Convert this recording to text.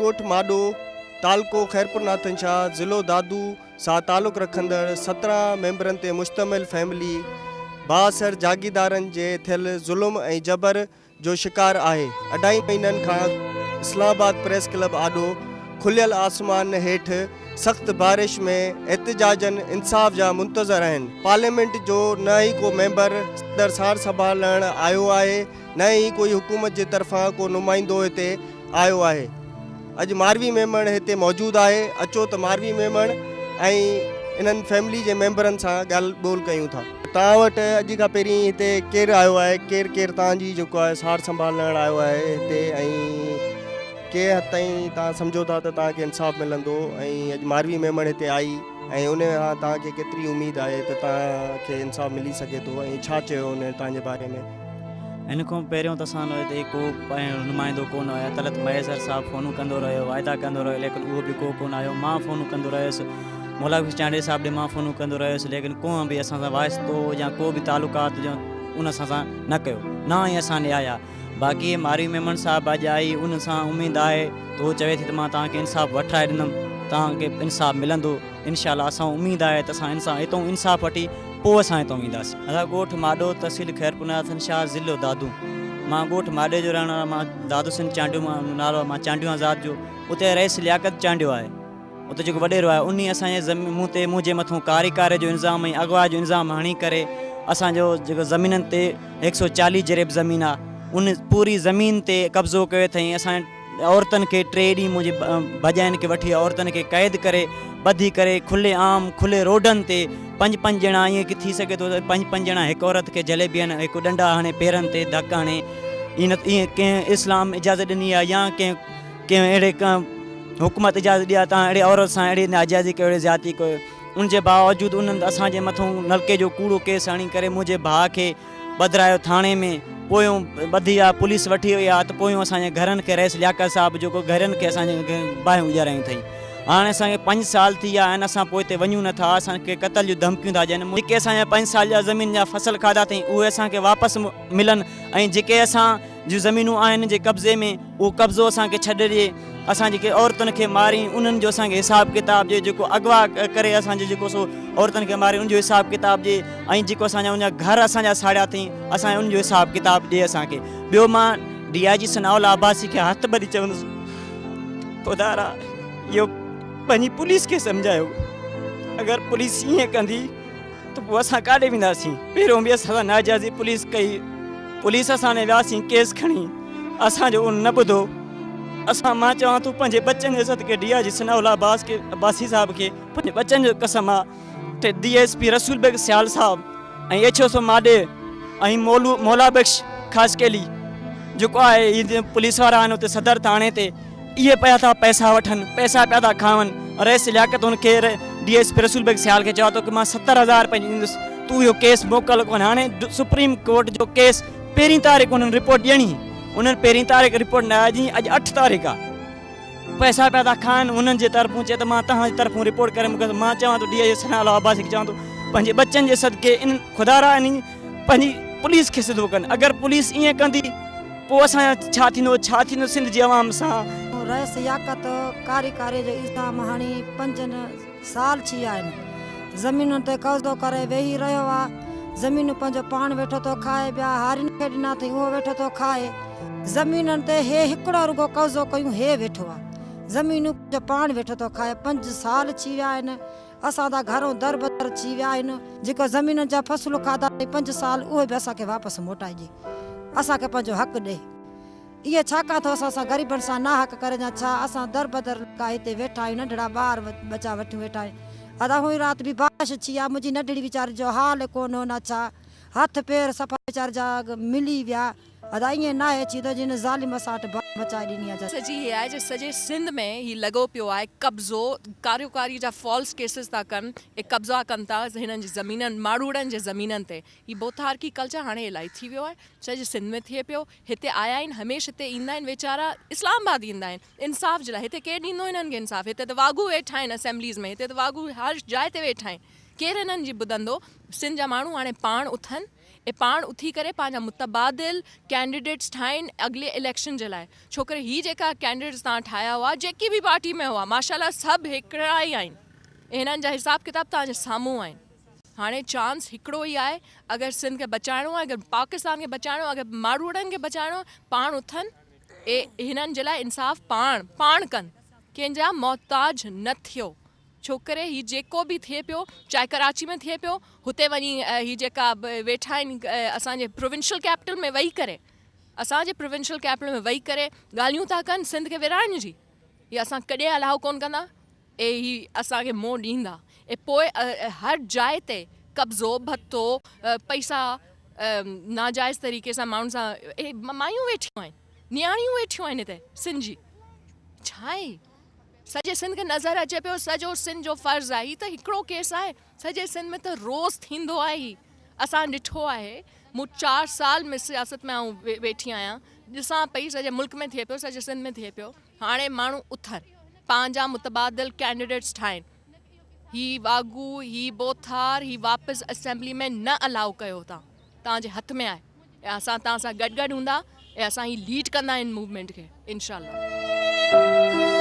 ڳوٺ ماڏو، تعلقو خيرپور ناٿن شاهه، ضلعو دادو سان تعلق رکندڙ 17 ميمبرن تي مشتمل فيملي بااثر جاگيردارن جي ٿيل ظلم ۽ جبر جو شڪار آهي. اڍائي مهينن کان اسلام آباد پريس ڪلب آڏو کليل آسمان هيٺ سخت بارش ۾ احتجاجن انصاف جا منتظر آهن. پارليامينٽ جو نه ئي ڪو ميمبر صدر سار سنڀال لهڻ آيو آهي نه ئي ڪوئي حڪومت جي طرفان ڪو نمائندو هتي آيو آهي. اڄ ماروي ميمڻ هتي موجود آهي اچو ته ماروي ميمڻ ۽ انهن فيملي جي ميمبرن سان ڳالهه ٻولهه ڪيون ٿا. توهان وٽ اڄ کان پهرين هتي ڪير آيو آهي ڪير ڪير توهان جي جيڪو آهي سار سنڀال لهڻ آيو آهي هتي ۽ ڪنهن حد تائين توهان سمجهو ٿا ته توهان کي انصاف ملندو ۽ اڄ ماروي ميمڻ هتي آئي ۽ ان کان توهان کي ڪيتري اميد آهي ته توهان کي انصاف ملي سگهي ٿو ۽ ڇا چيو ان توهان جي باري ۾؟ ان کان پهريون ته اسان هتي ڪو نمائندو ڪونه آيو طلعت مهيسر صاحب فونون ڪندو رهيو واعدا ڪندو رهيو ليڪن اهو به ڪو ڪونه آيو مان فونون ڪندو رهيس مولا بخش چانڊيي صاحب ڏي مان فونون ڪندو رهيس ليڪن ڪو به اسان سان واسطو يا ڪو به تعلقات جو ان اسان سان نه ڪيو نه ئي اسان ڏي آيا باقي ماري ميمڻ صاحب اڄ آئي ان سان اميد آهي ته هو چوي ٿي ته مان توهان کي انصاف وٺرائي ڏيندم توهان کي انصاف ملندو انشاء الله اسان اميد آهي ته اسان انسان هتون انصاف وٺي پوء اسان هتون وينداسين. اسان ڳوٺ ماڏو تحصيل خيرپور ناٿن شاهه ضلعو دادو مان ڳوٺ ماڏي جو رهڻ وارو مان دادو سنڌ چانڊيو مان نالو آهي مان چانڊيو آهيان ذات جو اتي رئيس لياقت چانڊيو آهي اتي جيڪو وڏيرو آهي انهي اسان جي زمين مون تي منهنجي مٿون ڪاري ڪاري جو الزام ۽ اغوا جو الزام هڻي ڪري اسان جو جيڪو زمينن تي هڪ سو چاليهه جريب زمين آهي ان پوري زمين تي قبضو ڪيو اٿئي اسان عورتن کي ٽي ڏينهن منهنجي ڀڄائين کي وٺي عورتن کي قيد ڪري ٻڌي ڪري کلي عام کلي روڊن تي پنج پنج ڄڻا ائين ٿي سگهي ٿو ته پنج پنج ڄڻا هڪ عورت کي جهلي بيهن هڪ ڏنڊا هڻي پيرن تي ڌڪ هڻي ائين ائين ڪنهن اسلام اجازت ڏني آهي يا ڪنهن ڪنهن اهڙي ڪنهن حڪومت اجازت ڏي آهي تان اهڙي عورت سان اهڙي ناجائزي ڪيو اهڙي زيادتي ڪيو ان جي باوجود انهن اسان جي مٿون نلڪي جو ڪوڙو ڪيس هڻي ڪري منهنجي ڀاء کي ٻڌرايو ٿاڻي ۾ پويون ٻڌي آ پوليس وٺي وئي آ ته پويون اسان جي گهرن کي رئيس لياقت صاحب جيڪو گهرن کي اسان جي باهيون ڏيارايون اٿئي هاڻي اسان کي پنج سال ٿي ويا آهن اسان پوئتي وڃون نٿا اسان کي قتل جون ڌمڪيون ٿا ڏين جيڪي اسان جا پنج سال جا زمين جا فصل کاڌا اٿئي اهي اسان کي واپس ملن ۽ جيڪي اسان جون زمينون آهن جي قبضي ۾ اهو قبضو اسان کي ڇڏي ڏي اسان جيڪي عورتن کي مارين انهن جو اسان کي حساب ڪتاب ڏي جيڪو اغوا ڪري اسان جو جيڪو سو عورتن کي ماري ان جو حساب ڪتاب ڏي ۽ جيڪو اسان جا ان جا گهر اسان جا ساڙيا اٿئي اسان ان جو حساب ڪتاب ڏي اسان کي ٻيو مان ڊي I جي ثناء الله عباسي کي هٿ ٻڌي چوندس خدا را اهو پنهنجي پوليس کي سمجهايو اگر پوليس ائين ڪندي ته پوء اسان ڪاڏي وينداسين؟ پهريون به اسان سان ناجائزي پوليس ڪئي، پوليس اسان ڏي وياسين ڪيس کڻي اسان جو ان نه ٻڌو، اسان مان چوان ٿو پنهنجي ٻچن جي صدقي ڊي I جي ثناء الله عباس کي عباسي صاحب کي پنهنجي ٻچن جو قسم آ ته D S P Rasool Baig Sial صاحب ۽ ايڇ او سو ماڏي ۽ مولو مولا بخش خاصخيلي جيڪو آهي هي پوليس وارا آهن اتي صدر ٿاڻي تي اهي پيا ٿا پئسا وٺن، پئسا پيا ٿا کاون، رئيس لياقت هن کي D S P Rasool Baig Sial کي چيو ٿو ته مان 70,000 رپيا ڏيندس تون اهو ڪيس موڪل ڪونه هاڻي سپريم ڪورٽ جو ڪيس پهرين تاريخ انهن رپورٽ ڏيڻي انهن پهرين تاريخ رپورٽ نه آئي اڄ 8 تاريخ آ پئسا پيا ٿا کائن انهن جي طرفون چئي ته مان توهان جي طرفون رپورٽ ڪري موڪليس مان چوان ٿو ڊي I جي ثناء الله عباسي کي چوان ٿو پنهنجي ٻچن جي صدقي ان خدا را انهي پنهنجي پوليس کي سڌو ڪن اگر پوليس ائين ڪندي پوء اسان جو ڇا ٿيندو ڇا ٿيندو سنڌ جي عوام سان. رئيس لياقت ڪاري ڪاري جو الزام هڻي پنجن سال ٿي ويا آهن زمينن تي قبضو ڪري ويهي رهيو آ زمينون پنهنجو پاڻ ويٺو ٿو کائي ٻيا هارين کي ڏنا اٿئي اهو ويٺو ٿو کائي زمينن تي هي هڪڙو رڳو قبضو ڪيون هي ويٺو آ زمينون پنهنجو پاڻ ويٺو ٿو کائي پنج سال ٿي ويا آهن اسان جا گهرون در بدر ٿي ويا آهن، جيڪو زمينن جا فصل کاڌا اٿئي پنج سال اهي به اسان کي واپس موٽائي ڏي، اسان کي پنهنجو حق ڏي. اهي ڇا ڪا ٿو اسان سان غريبن سان ناحق ڪري يا ڇا، اسان در بدر لڳا هتي ويٺا آهيون ننڍڙا ٻار ٻچا وٺيون ويٺا آهيون. ادا هونئن رات به بارش ٿي آ منهنجي ننڍڙي ويچاري جو حال ڪونه هو نه ڇا، هٿ پير صفا ويچاري جا ملي ويا. ادا ائين ناهي ٿيندو جنھن ظالم اسان وٽ باھ مچائي ڏني آ جا. سڄي هي آهي جو سڄي سنڌ ۾ هي لڳو پيو آهي قبضو ڪاريو ڪاري جا فالس ڪيسز ٿا ڪن ۽ قبضا ڪن ٿا هنن جي زمينن ماڙهوڙن جي زمينن تي هي بوٿارڪي ڪلچر هاڻي الائي ٿي ويو آهي سڄي سنڌ ۾ ٿئي پيو هتي آيا آهن هميشھ هتي ايندا آهن ويچارا اسلام آباد ايندا آهن انصاف جي لاء هتي ڪير ڏيندو هنن کي انصاف هتي ته واگهو ويٺا آهن اسيمبليز ۾ هتي ته واگهو هر جاء تي ويٺا آهن ڪير هنن جي ٻڌندو سنڌ جا ماڻهو هاڻي پاڻ اٿن. اي پاڻ اٿي ڪري پنهنجا متبادل ڪينڊيڊيٽس ٺاهين اڳلي اليڪشن جي لاء، ڇوڪري هي جيڪا ڪينڊيڊيٽس توهان ٺاهيا هئا جيڪي به پارٽي ۾ هئا ماشاءالله سڀ هڪڙا ئي آهن، هنن جا حساب ڪتاب توهان جي سامهون آهن. هاڻي چانس هڪڙو ئي آهي، اگر سنڌ کي بچائڻو آهي، اگر پاڪستان کي بچائڻو آهي، اگر ماروئڙن کي بچائڻو آهي، پاڻ اٿن اي هنن جي لاء انصاف پاڻ پاڻ ڪن، ڪنهن جا محتاج نه ٿيو. ڇوڪري هي جيڪو به ٿئي پيو چاهي ڪراچي ۾ ٿئي پيو هتي وڃي هي جيڪا ويٺا آهن اسان جي پروونشل ڪيپٽل ۾ ويهي ڪري اسان جي پروونشل ڪيپٽل ۾ ويهي ڪري ڳالهيون ٿا ڪن سنڌ کي ورهائڻ جي هي اسان ڪڏهن الاء ڪون ڪندا اي هي اسان کي منهن ڏيندا اي پوء هر جاء تي قبضو ڀتو پئسا ناجائز طريقي سان ماڻهن سان اي مايون ويٺيون آهن نياڻيون ويٺيون آهن هتي سنڌ جي ڇا آهي. سڄي سنڌ کي نظر اچي پيو سڄو سنڌ جو فرض آهي هي ته هڪڙو ڪيس آهي سڄي سنڌ ۾ ته روز ٿيندو آهي هي اسان ڏٺو آهي مون 4 سال ۾ سياست ۾ آئون ويٺي آهيان ڏسان پئي سڄي ملڪ ۾ ٿئي پيو سڄي سنڌ ۾ ٿئي پيو هاڻي ماڻهو اٿن پنهنجا متبادل ڪينڊيڊيٽس ٺاهين هي واڳو هي بوٿار هي واپس اسيمبلي ۾ نه الاؤ ڪيو تان توهان جي هٿ ۾ آهي ۽ اسان توهان سان گڏ گڏ هوندا ۽ اسان هي ليڊ ڪندا هن موومينٽ کي انشاء الله.